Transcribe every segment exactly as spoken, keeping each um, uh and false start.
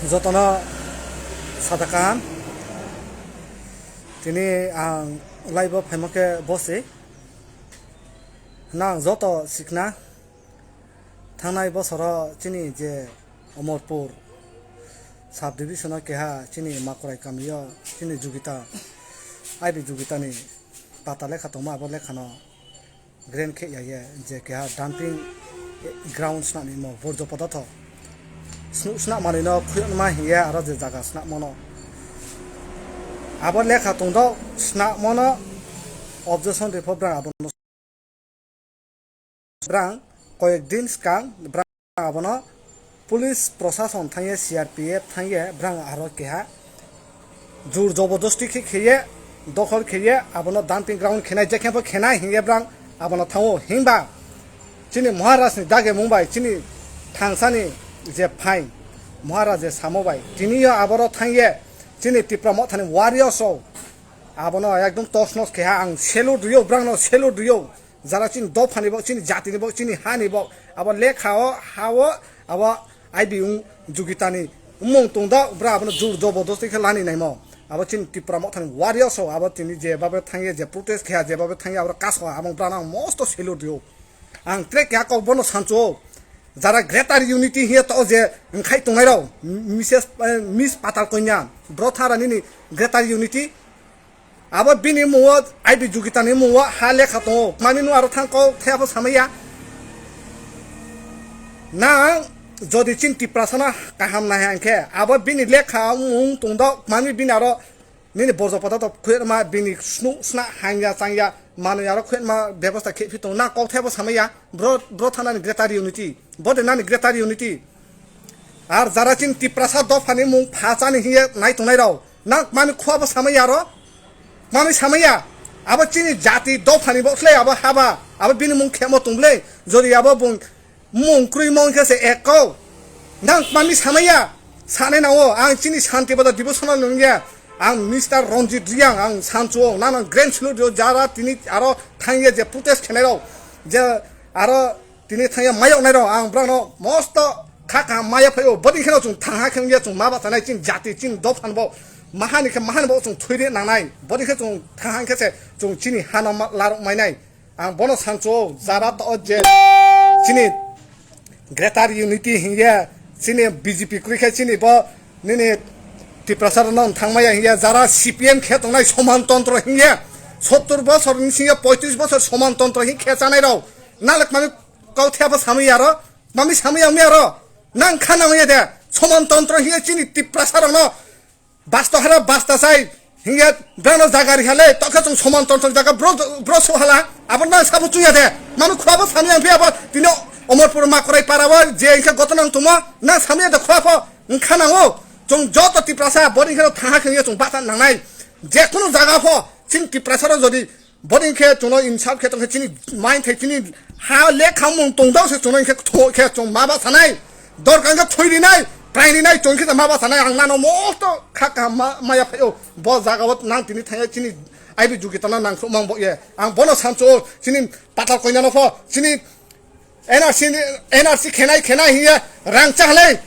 Jotono sada kaham. Tini ang live o phaima khe bosi. Nang joto sikna. Thangnai bosoro chini je Omorpur sub division o keha chini Makorai kamio chini Jugita, I B Jugitani pata lekha tongma abo lekhano Grand khe ya ye je keha dumping ground swnamni mo borjo podato. Snu-, swnam manwi no khuyokma hiya aro je jaga swnam mono. Abo lekha tongdo swnam mono objection report brang abono. Brang koyek din skang brang abono police prosason thangye C R P F thangye brang aro keha jur jobodosti khe kheye dokhol kheye abono dumping ground khenai je khe bo khenai hinge brang abono thango himba chini Maharaj ni dage mung bai chini thangsani je phain Maharaj je samo bai tini yo aboro thangye chini Tipra mothani warriors rok abono ekdom tosnos kheha ang salute riyo brang no salute riyo. Jara chini dophani bo, chini jatini bo, chini hani bo, abo lekha o, ha o, abo I B wng Jugitani wngmung tong da, bra abono jur jobodosti khe lani naimo. Abo chini Tipra mothani warriors o, abo tini je babe thangye, je protest khe, je babe thangye, abo kaso, abo brano ang mosto salute rio. Ang track ya kok bono sancho. Jara Greater Unity hiya to je wngkhai tongnai rok, Missus, eh, Miss Patal Konya, bro thara nini Greater Unity, Abo bini mungo, I B Jugitani mungo ha lekha tongo. Mani no aro thang kok thaya pho samaya. Nang jodi chin Tiprasano kaham nai hang khe, abo bini lekha mung tong do, mani bini aro nini borjo pada to khuyma bini snu sna hangya changya manwi aro khuyma bebosta khe phi tong. Nang kok thaya pho samaya. Bro, bro thanani Greater Unity. Bo de nani Greater Unity. Ar jara chin Tiprasa dophani mung phachani hiye nai tongnai rao. Nang mani khua bo samaya ro. Mani samaya. Abo chini jati dophani bo khlai abo haba. Abo bini mung khemo tong ble. Jodi abo bung mung krui mong khe se ekko. Nang mani samaya. Sane na o ang chini Santi Bazar devotional nungya. Ang Mister Ranjit Riang ang sanchuo. Nang nang grand salute rio jara tini aro thangye je protest khenai rao. Je aro Tini thangya mayok nairok ang brano mosto kha kaham maya phaio. Bodi kheno chung thangha khe wngya chung ma bachanai chin jati chin dophan bo mahani khe mahani bo chung thwide nangnai. Bodi khe chung thangha khe se chung chini hano ma-, larok mainai. Ang bono sancho jara to je chini Greater Unity hingya chini B J P kwrwi khe chini bo nini Tiprasa no thangmaya hingya jara C P M khe tongnai Soman Tontro hingya sottur bosor ni singya poitris bosor Soman Tontro hing khe chanai rok. Nalek mami Kau thaya bo samwi aro, mami samwi ang mi aro, nang kha nang ya de, Soman Tontro hiya chini Tiprasa rokno, basto hara basta sai, hiya brano jaga ri hale, tokhe chung Soman Tontro jaga bro, bro so hala, abo nang sabo chuya de, manu khua bo samwi ang phi abo, tini Omorpur Makorai para bo, je ingkha goto nang tumo, nang samwi ya de khua pho, wngkha nang o, chung joto Tiprasa, bori ingkha thangha khengya chung bata nangnai, je kunu jaga pho, chini Tiprasa rok jodi, Boni khe chwngno insult khe tongkhe chini mind thai chini ha lekha mung tongdao se chwngno khe tho khe chwng ma ba sanai. Dorkar khe thwi rinai, prai rinai chwng khe ma ba sanai ang nano mosto kha kaham ma, maya phaio. Bo jaga o nang tini thangya chini I B Jugitano nang khrup mang bo ye. Ang bono sancho chini patal koina no pho chini N R C ni, N R C khenai khenai hiya rang chahlai.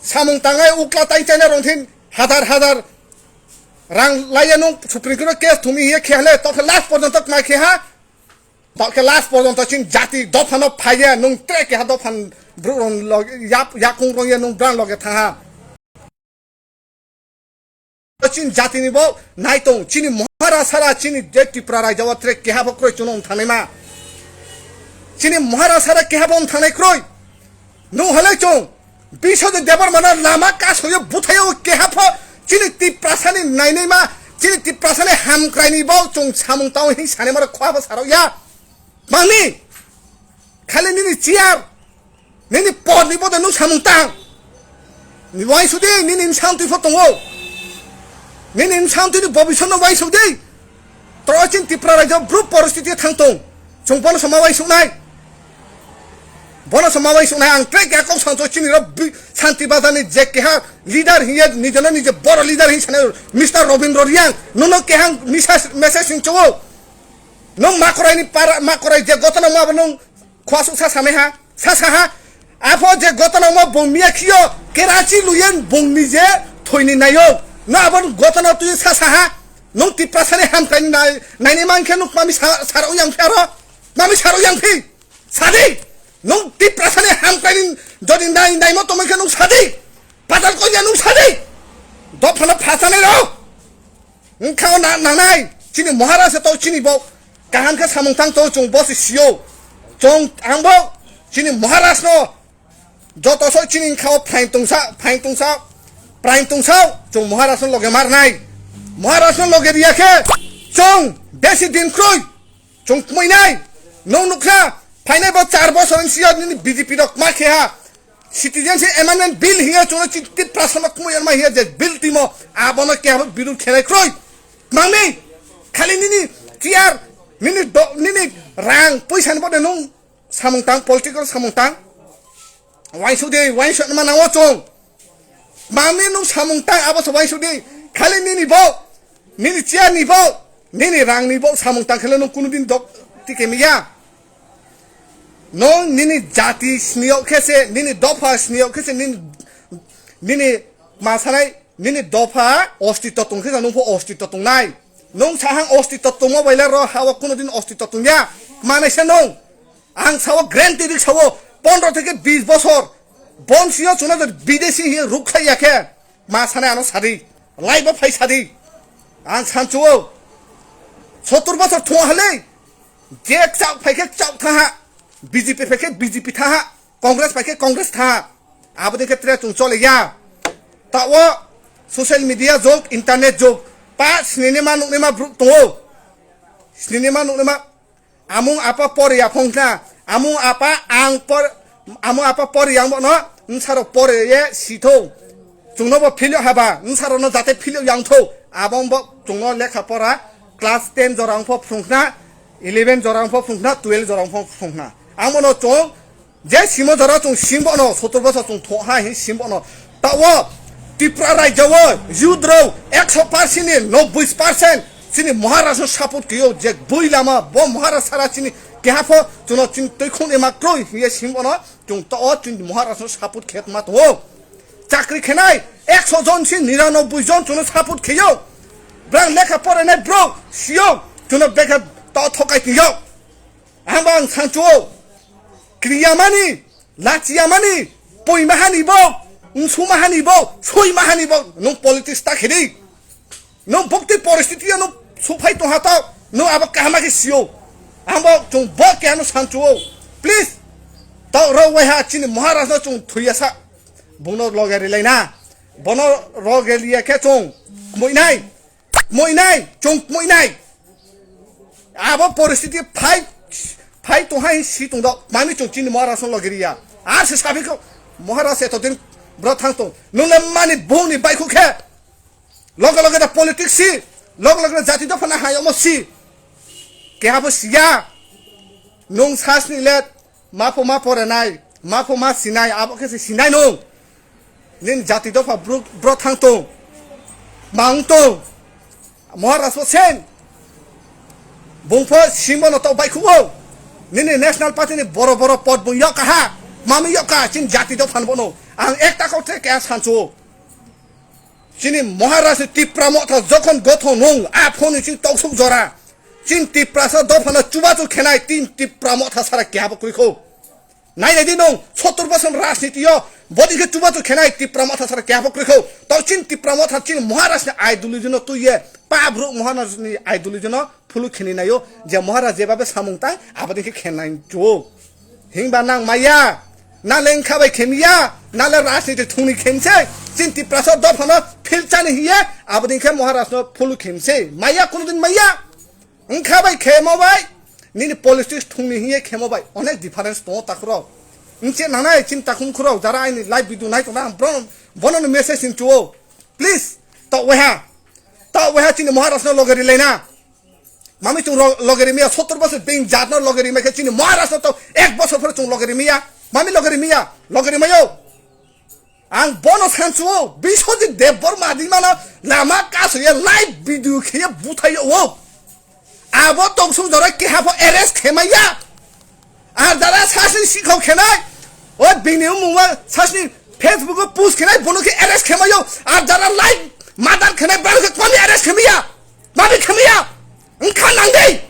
Samung tangai ukla tai chaina rong thin hadar hadar Rang laiya nung Supreme Court o case thumi hiye khe hale, tokhe last porjonto kma khe ha? Tokhe last porjonto chin jati dophano phaiya nung tre keha dophan bru rong log-, yap-, yakung rong ya nung bran loge thang ha. Chin jati ni bo nai tong, chini Maharaj sara chini je Tripura rajya o tre keha bo kroi chunong thangnai ma. Chini Maharaj sara keha bo thangnai kroi. Nung hale chung. Biswajit Debbarmano lama kasoyo buthayo keha pho chini Tiprasani nainaima, chini Tiprasani hamkraini bo chung samung tao hin sanimaro khua bo sarok ya. Mangni khali nini chair, nini podni bodo nung samung tang. Ni waisudi nini msang twi pho tongo. Nini msang twi ni bobisonno waisudi. Toro chin Tripura rajyo bru poristiti thang tong. Chung bono sama waisuknai. Bono sama waisuknai ang tre kya kok sancho chini ro bi-, Santi Bazar ni je keha leader hiye nijeno nije boro leader hi sanai Mister Robindro Riang. Nono keha misa message sing chowo. Nung makorai ni para, makorai je gotona ma nung Khwasuk sa samai ha, sa sa ha. Apho je gotana mo bung miya khiyo, Kerachi luyen bungni je thoini nayo. No abon gotana tuye sa saha. Nung Tiprasani hamkai nai, naini mankhe nung mami sa-, saro yang pharo. Mami saro yang phi. Sadi. Nung Tiprasani hamkai ni jodi nai, naimo tomai khe nung sadi. Patal konya nung sadi. Dophano phasanai ro. Wngkha o na-, nangnai, chini Maharaj to chini bo kaham khe samung tang to chwng bo se sio. Chwng ang bo chini Maharaj no joto so chini wngkha o phain tungsa, phain tungsa, prain tungsa chwng Maharaj no loge marnai. Maharaj no loge riya khe chwng besi din kroi. Chwng kmui nai, nwng nukha, phainai bo char bosor ni siyok nini B J P rok ma khe ha. Citizenship Amendment Bill hiya chwngno chiti prasama kmui ma hiya je bill timo abono khe abo biru khenai kroi. Mangni, khali nini chair, nini do, nini rang, puisa ni bode nwng samung tang, political samung tang. Waisuk de, waisuk ma nango chwng. Mami nwng samung tang abo se waisuk de. Khali nini bo, nini chair ni bo, nini rang ni bo samung tang khale nwng kunu din dok tike miya. Nwng nini jati sniyok khe se, nini dopha sniyok khe se, nini, nini ma sanai, nini dopha ostitto tong khe se, nwng pho ostitto tongnai. Nwng sahang ostitto tongma baila ro hawa kunu din ostitto tongya. Manai se nwng. Ang sao guarantee rik sao pondro theke bis bosor bom sio chuna do bidesi hi rukha ya khe ma sane ano sadi lai ba phai sadi ang sanchuo sottur bosor thung hale je chak phai khe chak tha ha B J P phai khe B J P tha ha Congress phai khe Congress tha ha abo de khe tre chung chole ya ta o social media jog internet jog pa sinini ma nukni ma bruk tongo sinini ma nukni ma Amung apa por ya phong khna, amung apa ang por, amung apa por yang bono, nsaro por ye sitho. Chungno bo philyo haba, nsaro no jate philyo yang tho. Abong bo chungno lekha pora class ten jorang pho phung khna, eleven jorang pho phung khna, twelve jorang pho phung khna. Ang bono chung Je simo jora chwng sim bono, sottor bosor chwng thok ha hin sim bono. Tawo Tripura rajya o youth rok ekso percent ni nobboi percent chini Maharaj no support khayo je bui lama bo Maharaj sara chini keha pho chwngno chini twikhung ni ma kroi hiye sim bono chwng tawo chini Maharaj no support khe ma tongo. Chakri khenai ekso jon si niranobboi jon chwngno support khayo. Brang lekha porainai bro siyo chwngno bekha tawo thokai tiyo. Ang bang sanchuo. Kriyamani, lachiyamani, poimahani bo, nsumahani bo, soimahani bo, nung politics ta khedi. Nung bukti poristiti nung suphai tong hato, nung abo kahama khe sio. Ang bo chung bo khe ano sanchuo. Please, tau ro wai ha chini Maharaj no chung thuya sa. Bungno loge rilai na. Bono roge liya khe chung. Muinai. Muinai, chung muinai. Abo poristiti phai, phai tong hai si tong dok. Mani chung chini Maharaj no logiriya. Ar se sabi ko Maharaj eto din bro thang tong. Nung le mani bung ni bai khu khe. Loge loge da politics si. Loge loge da jati dopha na hai omo si. Ke abo siya. Nung sas ni let. Ma pho ma porenai, ma pho ma sinai, abo khe se sinai nung. Nini jati dopha bro, bro thang tong. Ma wng tong. Maharaj pho sen. Bung pho simo no to bai khubo. Nini National Party ni boro boro pod bung yok ha. Mami yok ka chin jati dopha bono. Ang ekta kau tre kaya sancho. Chini Maharaj ni Tipra Motha jokhon gothon nung, a phone ni chini toksuk jora. Chini Tiprasa dophano chubachu khenai tin Tipra Motha sara keha bo kwrwi kho. Nai nai di nung, sottor bosor rajniti yo, bodi khe chubachu khenai Tipra Motha sara keha bo kwrwi kho. To chini Tipra Motha chini Maharaj ni ideology no tuye, pa bru Maharaj ni ideology no phuluk kheni nayo, je Maharaj jebabe samung tang, aboni khe khenai chuo. Hingba nang maya, na le wngkha bai khemiya, na le rajniti thungni khemse, chin Tiprasa dophano philchani hiye, aboni khe Maharaj no phulu khemse, maya kunu din maya, wngkha bai khemo bai, nini politics thungni hiye khemo bai, onek difference tongo takhurok. Wngche nanai chin takhum khurok, jara aini live video nai tongna, bono, bono ni message hinchuo, please, tok weha, tok weha chini Maharaj no loge rilai na. Mami chung ro-, loge rimaya sottor bosor being jat no loge rimaya khe chini Maharaj no to ek bosor phore chung loge rimaya. Mami loge rimaya, loge rimayo. Ang bono sanchuo, Biswajit Debbarma di mano lama kaso ye live video khe ye buthai o. Abo tongsuk jora keha pho arrest khemaya. Ar dara sasni sikhok khenai. O bini umuma sasni Facebook o post khenai bono khe arrest khemayo, ar jara live murder khenai bwrang khe kwmani arrest khemiya, mani khemiya, wngkha nangdi,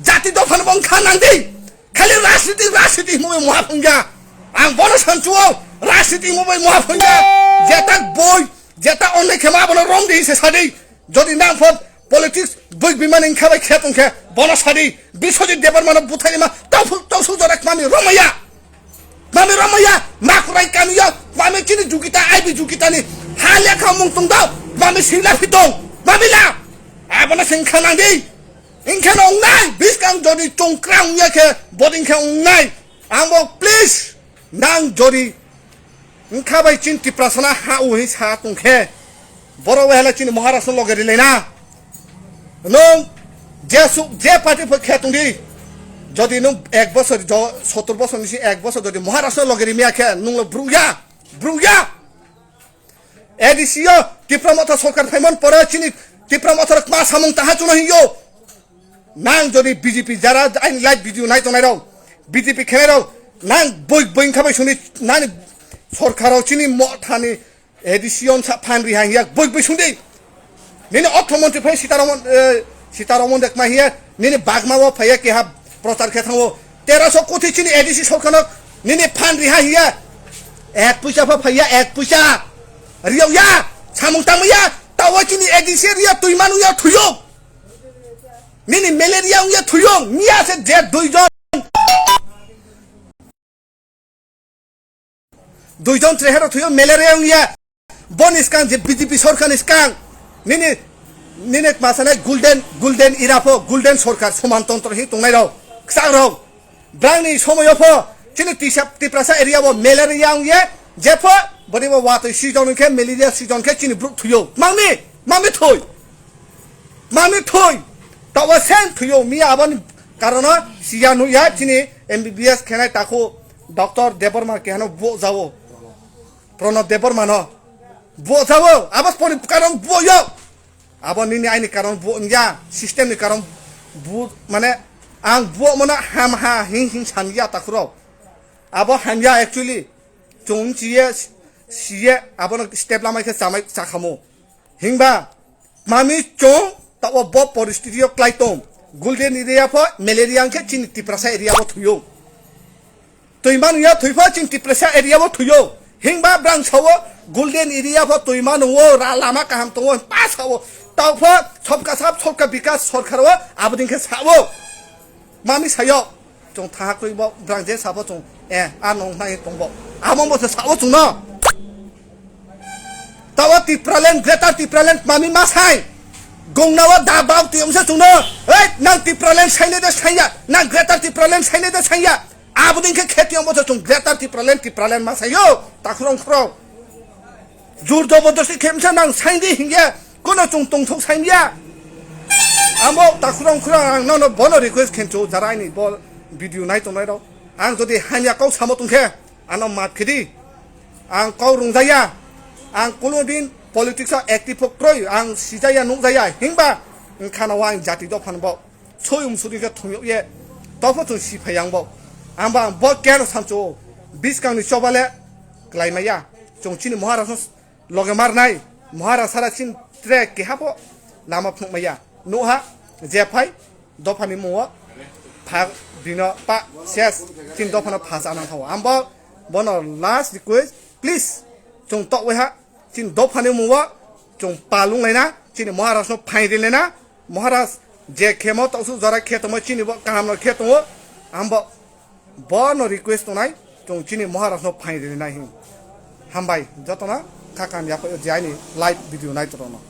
jati dophano bo wngkha nangdi, khali rajniti, rajniti himwi muha phungya, ang bono sanchuo, rajniti himwi muha phungya, jeta boi, jeta onne khema abono romdi se sadi, jodi nang pho politics boi bimani wngkha bai khe tongkhe, bono sadi, Biswajit Debbarmano buthaima, tawsuk, tawsuk jora kwmani romaya. Mami romaya, makurai kamiya, mami chini jukita, aibi jukita ni, ha lekha mung tong dao, mami sila phitong, mami la, abono sing khanang di, ingkhe nong nai, biskang jodi chongkrang wngya khe, boding khe wng nai, ang bo please, nang jodi, wngkha bai chini Tiprasana ha u hi sa tong khe, borok bai hala chini Maharashtra loge rilai na. Nwng je su-, je party pho khe tong di. Jodi nwng ek bosor jo-, sottor bosor ni si ek bosor jodi Maharashtra loge rimya khe nwng lo bruk ya, bruk ya. A D C o Tipra Motha sorkar phaimon pore chini Tipra Motha rok ma samung taha chuno hiyo. Nang jodi B J P jara aini live video nai tongnai rok, B J P khenai rok, nang boi boi wngkha bai suni nani sorkar o chini Mothani A D C on sa phan ri hang yak boi boi sungdi. Nini ortho montri phai Sitaramon, eh, Sitaramon dek ma hiya, nini bagma o phaiya keha prochar khe thango. Teraso koti chini A D C sorkar no nini phan ri ha hiya. Ek puisa pha phaiya, ek puisa. Riyo ya, samung tamo ya, tawa chini A D C riya tui manu ya thuyo. Nini malaria ya thuyo, miya se je dui jon. Duijon chwraiharo thwiyo malaria wngya. Boni skang je B J P sorkar ni skang. Nini, nini masane golden, golden era pho, golden sorkar, soman tontro hi tongnai rok, kchang rok. Brang ni somoyo pho, chini Tisa-, Tiprasa area bo malaria wngya. Je pho, boni bo watwi season wngkhe, malaria season khe chini bruk thwiyo. Mangni, mangni thwi. Mangni thwi. Tawa sen thwiyo, miya aboni karono siya nuya chini M B B S khenai takhu Doctor Debbarma kehano bo jawo. Pranab Debbarma no. Bo jawo, abo pori karon bo yo. Abo nini aini karon bo ya, system ni karon bo, mane ang bo mona ham ha hing hing san ya takhuro. Abo ham ya actually. Chung chiye, siye, abono step lamai khe chamai chakhamo. Hingba, mami chung, ta o bo poristiti o klai tong. Golden area pho, malaria wngkhe chini Tiprasa area bo thuyo. Twi manu ya thwi pho chini Tiprasa area bo thuyo. Hingba brang sao golden area pho twi manu o ra lama kaham tongo pa sao. Tao pho sobka sab sobka bikas sorkar o aboding khe sao. Mami sayo. Chung thahak twi bo brang je sabo chung, eh, a nong nai tong bo. Amo bo se sao chung no. Tawa Tipraland, Greater Tipraland mami ma sai. Gongna wa da bau ti umse chung no. Ei, nang Tipraland sai ne de sai ya. Nang Greater Tipraland sai ne de sai ya. Abo din khe kheti umbo chung Greater Tipraland, Tipraland ma sai yo. Takhurong khurong. Jur jobordosti khemsa nang saindi hingya, kono chung tongthok saimya. Amo takhurang khurang ang nono bono request khencho jara aini bo video nai tongnai rok. Ang jodi hamya kau samo tongkhe, ano maaf khedi. Ang kau rungjaya. Ang kuno din politics o active kroi, ang sijaya nukjaya. Hingba, ang khana wa ang jati dophan bo. Soi umsuri khe thumyok ye, topho chung si phai yang bo. Ang ba ang bo keno sancho, biskang ni choba le, klai maya. Chung chini Maharaj no loge mar nai, Maharaj sara chin tre keha bo lama phunuk maya. Nuha, je phai, dopha ni mungo, pha, bino pa, ses, chin dopha no pha sa nang thao. Ang bo, bono last request, please, chung tok wai ha, Chini dophani mungo chwng palung laina, chini Maharaj no phain ri laina, Maharaj je khemo toksu jora khe tongmo chini bo kaham no khe tongo, ang bo bono request tongnai chwng chini Maharaj no phain ri laina hin. Hambai jotono kha kam yaphaio je aini live video nai tongno.